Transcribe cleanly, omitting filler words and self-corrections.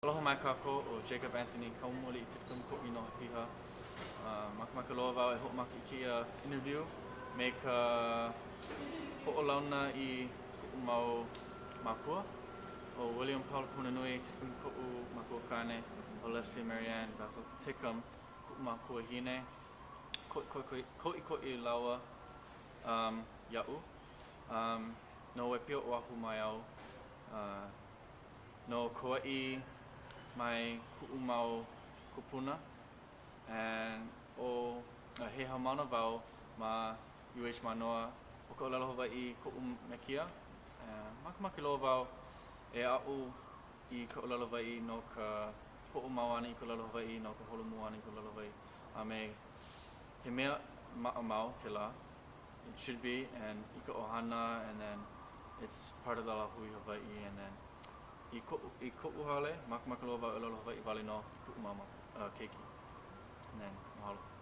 Aloha mai kākou, ʻo Jacob Anthony Kaumualiʻi Titcomb koʻu inoa piha. Makemake loa wau e hoʻomaka i kēia interview me ka hoʻolauna i kuʻu mau mākua. ʻO William Paul Kahunanui Titcomb koʻu makuakāne, ʻo Leslie Marianne Bethel Titcomb kuʻu makuahine. Koʻikoʻi lāua iaʻu. No Waipio, Oʻahu mai au. No Kauaʻi mai kuʻu mau kūpuna and ʻo he haumāna wau ma UH Mānoa ʻo ka ʻōlelo Hawaiʻi koʻu mekia. Makemake loa wau e aʻo i ka ʻōlelo Hawaiʻi no ka hoʻomau ʻana i ka ʻōlelo Hawaiʻi, no ka holomua ʻana i ka ʻōlelo Hawaiʻi a me he mea maʻamau kēlā. It should be and i ka ʻohana and then it's part of the lāhui Hawaiʻi and then i koʻu, i koʻu hale, makemake loa wau e ʻōlelo Hawaiʻi wale nō i kuʻu mau keiki. And then, mahalo.